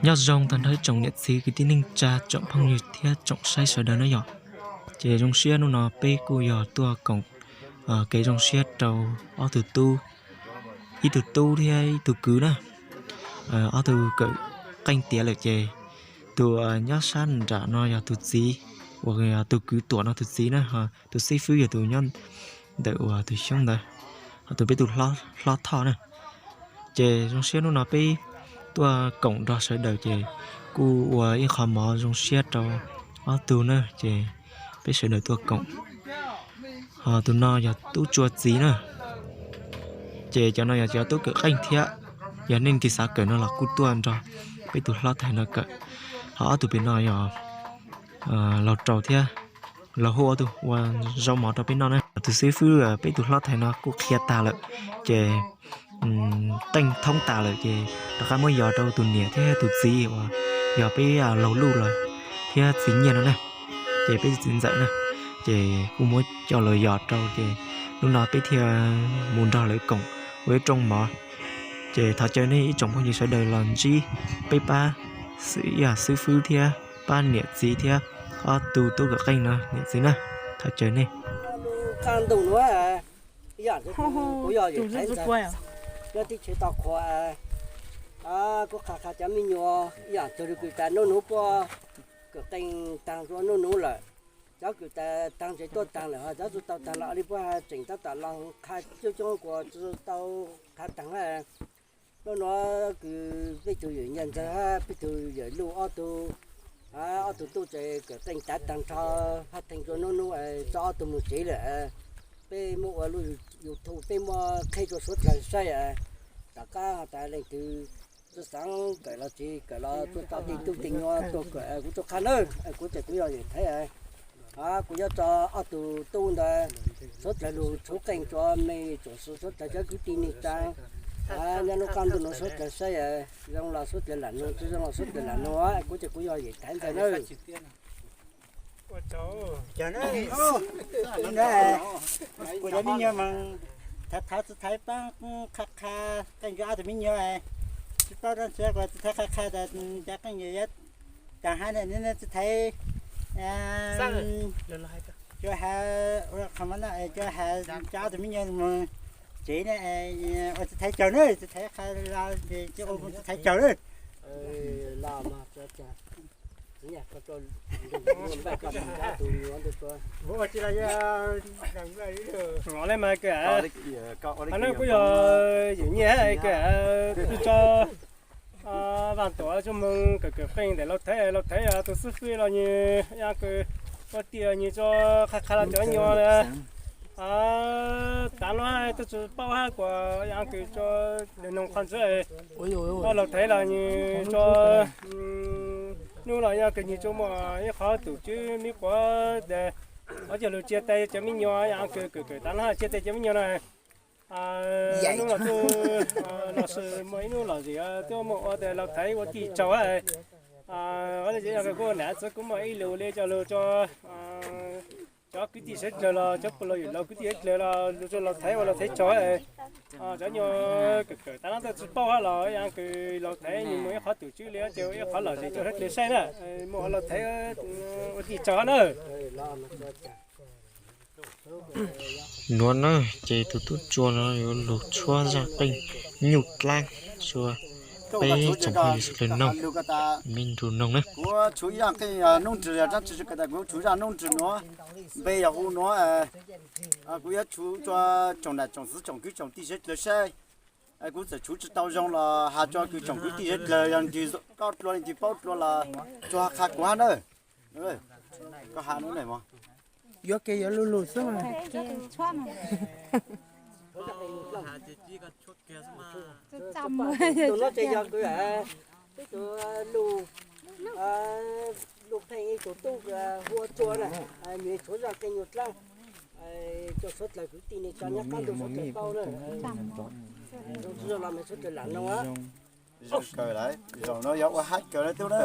Nyob zoo tag nrho ib tsoom niam txiv kwv tij neej tsa tsoom phooj ywg thiab tsoom saib sawv daws na yom. Ces zoo siab hnub no peb kuj yog tuaj koom kev zoo siab rau ob tug tub, ib tug tub thiab ib tug kwv na. Ob tug kawm qeej tiav lawm ces tus nyob sab nram no yog tus txiv, uas yog tus kwv Tuam no tus txiv na, tus xib fwb yog tus nyob ntawm uas tus xyoob ntawd, ho tus peb tus hlob Thoj na. Ces zoo siab hnub no peb tuaj koom nrog sawv daws ces kuj ua ib qho mov zoo siab rau ob tug na, ces peb sawv daws tuaj koom. Ho tus no yog tub Tsua txiv na. Ces cov no yog cov tub kawm qeej thiab, yog nej leej twg xav kawm no los kuj tuaj nrog peb tus hlob thaiv no kawm. Ho ob tug pem no yog laug Rau thiab laug Huj, ob tug ua zaub mov rau peb noj na. Tus xib fwb peb tus hlob thaiv no kuj qhia tag lawm, ces qeej thoob tas lawm ces rov qab muab yos rau tus niam thiab tus txiv uas yog peb laug Luj los thiab txiv Nyiaj no na, ces peb txiv ntxawm na, ces kuj muab coj los yos rau ces hnub no peb thiaj mus nrog lawv koom ua ib rooj mov. Ces thov caw nej ib tsoom phooj ywg sawv daws los ntsib peb pab xib fwb thiab pab niam txiv thiab ob tug tub kawm qeej no niam txiv na, thov caw nej. Qab ntuj nuav, ib yaam kuv yog yawm thaiv ntxawg nyob teb chaws tau qhuas, kuv qha qha cov me nyuam ib yaam txug lug kws tas nub nuv puab kawm qeej taag rua nub nuv lawm, cov kws tas taag ntses tuaj taag lawm, ho cov tsi tau taag los ua le puab tseem tab tom los qha coob coob kuas tsi tau qha taag. Nub nuav kws peb tug yawm Nyiaj ntxawg hab peb tug yawm Luj ob tug, ob tug tub tsev kawm qeej tav taag nrho, hab theej rua nub nuv tso ob tug moog tsev lawm. Peb muab ua lub YouTube peb muab qheb rua suav dlawg saib, tom qab has tas leej twg tsi xaav kawm los tsi kawm los tuaj tau tej tub tej nyuas tuaj kawm kuv tsi qha nawb, kuv tseem kuv yog yawm thaiv. Kuv yuav tso ob tug tub ntawd suav dlawg lug tshuv qeej rua mej tsoom suav dlawg cov kwv tij neej tsaa, nyob nub qaab ntuj nuav suav dlawg saib, zoo los suav dlawg lam nug, tsi zoo los suav dlawg lam nug, kuv tseem kuv yog yawm thaiv ntxawg nawb. Kuv cov me nyuam mas thov txiv thaiv paab qha qha qeej rua ob tug me nyuam, tsi paub dlaab tsi kuv txiv thaiv qha qha tas cov qeej yuav taag hab, txiv thaiv, tsuas has, tsuas has cov ob tug me nyuam moog tsev na, ua txiv thaiv caug na, txiv thaiv qha los txiv thaiv caug na. Ua le mas kawm, nub kuv yog yawm Nyiaj kawm, tso vaaj tuam tsuj moog kawm kawm qeej ntawm Lauj Thaiv, Lauj Thaiv tug xib fwb los nwg yaa kws ua tiag nwg tso qha qha los cov nyuas tav no tuaj tsi paub hab kuas yaa kws tso noog qhov ntxwv, Lauj Thaiv los nwg tso nub los yaa kws nwg tso muaj ib qhov tum tswb mib quav, ob cag lug tsia tes cov me nyuam yaa kws kawm kawm tav no tsia tes cov me nyuam na. Nub los tsuj los sis muaj ib nub lom zem tuaj muaj ua tas Lauj Thaiv ua tij tsaug hab, ua le kuv nam txwv kuv muaj ib lus le cov lug tso cov kwv tij sawv dlawg los cov puj laug yawm laug kwv tij sawv dlawg los lug tso Lauj Thaiv ua Lauj Thaiv tsaug hab. Cov nyuas kawm kawm tav no tuaj tsi paub hab los yaa kws Lauj Thaiv nwg muaj ib qhov tum tswb le ces ua ib qhov lom zem rua sawv dlawg saib na, muaj ua Lauj Thaiv ua tij tsaug hab na. Nuav na, ces tug tub Tsua no yuav lug tshuab zaaj qeej nyuj dlaab rua peb tsoom phooj ywg sawv dlawg noog, me nrug noog na. Kuv tshuv zaaj qeej noob nrwg, kuv tshuv zaaj noob nrwg nuav, npe yog hu nuav, kuv yuav tshuv rua tsoom nam tsoom txwv tsoom kwv tsoom tij sawv dlawg saib. Kuv txawm tshuv tsi tau zoo los has rua kws tsoom kwv tij sawv dlawg yog leej twg paub dlua leej twg paub dlua los tsuas qha kuv hab na. Koj has nuav yuav ke yuav lug lug xwb mas. Tus nuav ces yog kws, peb tug lug, Tus tub hu ua Tsua na, nws tshuav zaj qe nyuag dlaab, coj suav dlawg kwv tij ne tso nyob qab ntuj suav dlawg paub na. Zoo tsis zoo los mas suav dlawg lam noog. Zoo kawg lawm, zaum no yog ua haib kawg lawm tub na.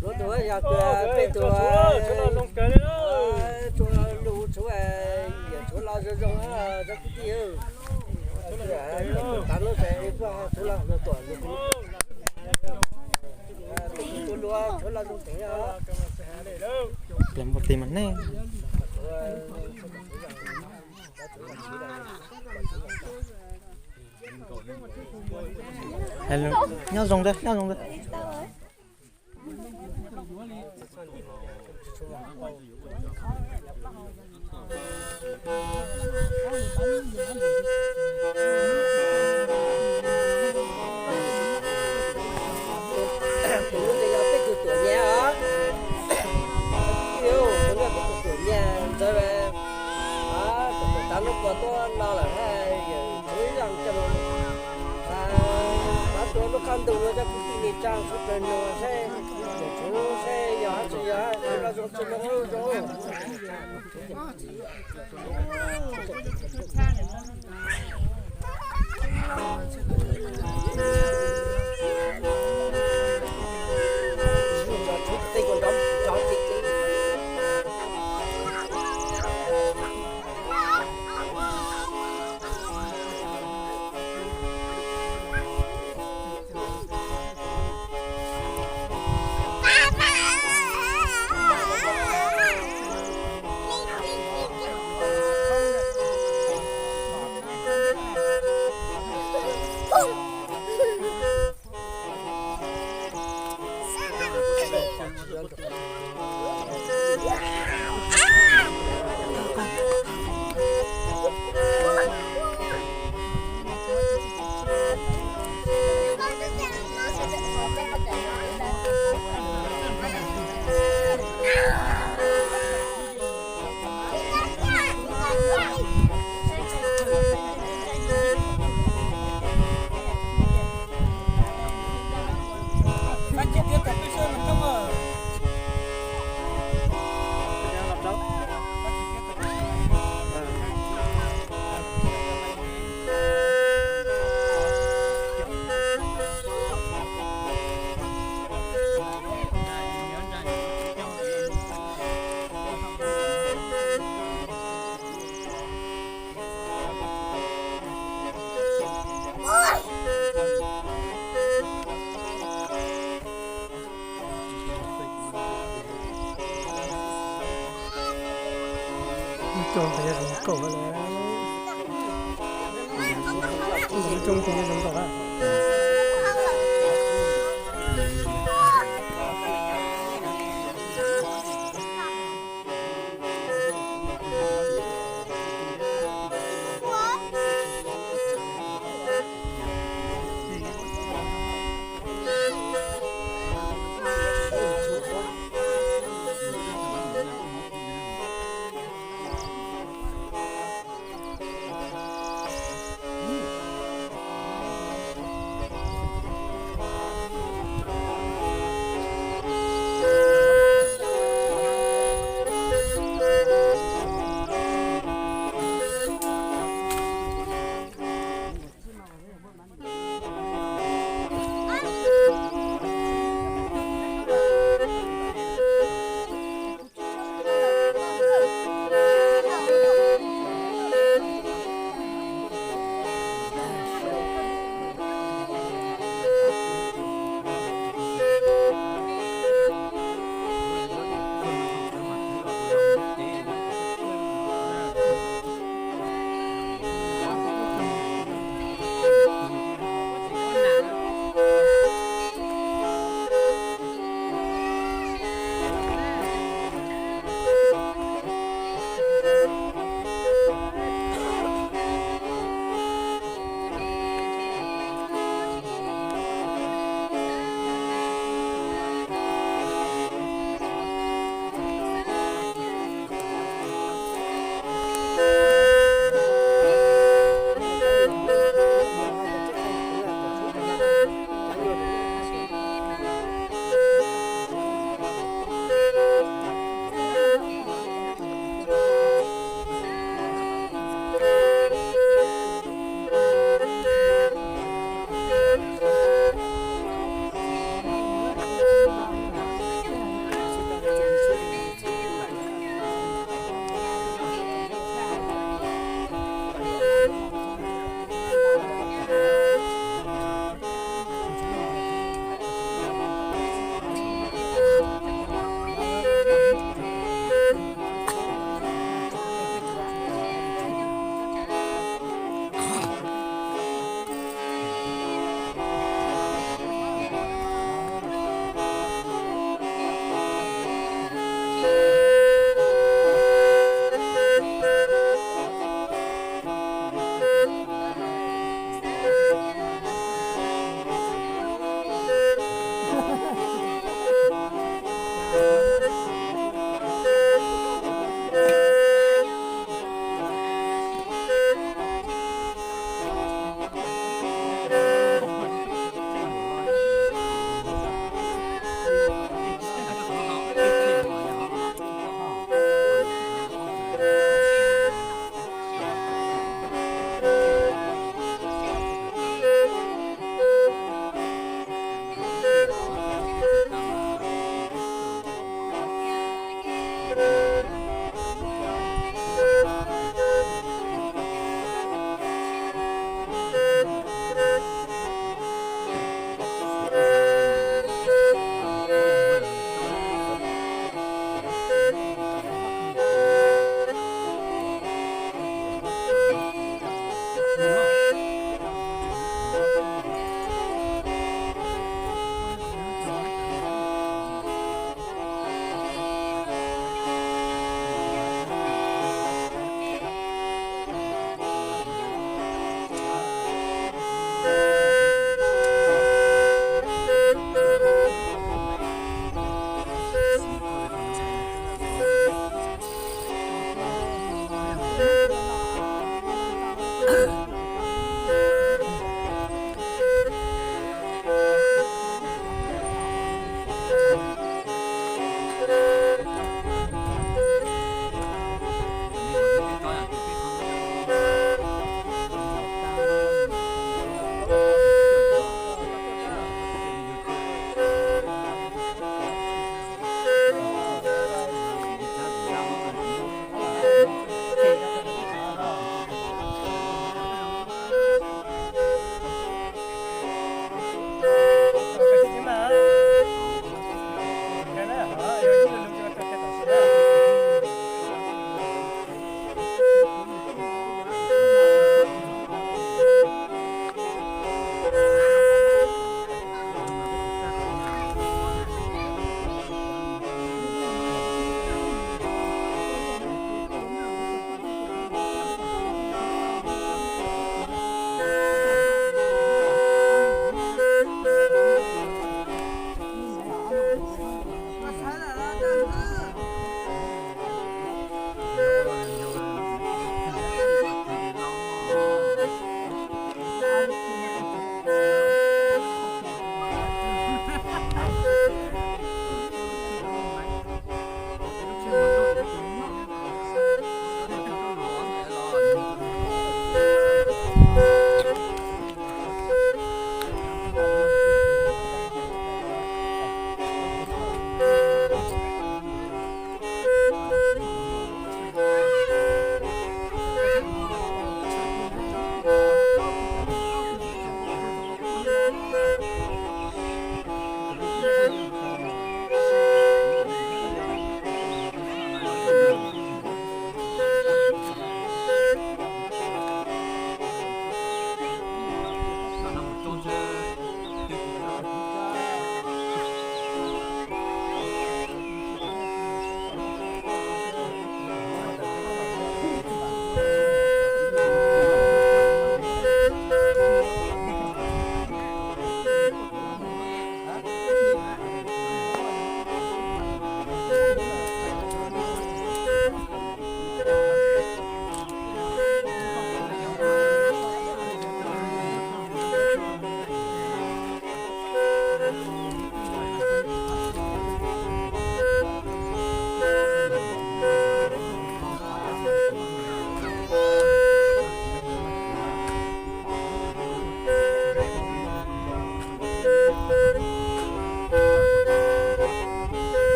Lub tug yog peb tug tshuav lus tshuav, yog tshuav los zoo zoo, cov kwv tij. Tav lub tsev kuj tshuav los luag tuam, peb tug tshuav lus tshuav los zoo teev. Plas npua tis mas nej. Nyob zoo ntawd, nyob zoo ntawd. Tus no yog peb tug tuam nyab os. Tus no yog peb tug tuam nyab ntawd. Tus tuam tav lub kua tuaj no lawm, yawm txwv zaj coj los, pab tuaj lub qab ntuj no cov kwv tij neej tsa sawv daws nug seb, yawm txwv seb yog hab tsi yog, los zoo tsi los zoo. Coob tes zoo nkauj lawm. Coob tes zoo nkauj lawm.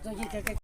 Txhia txhia.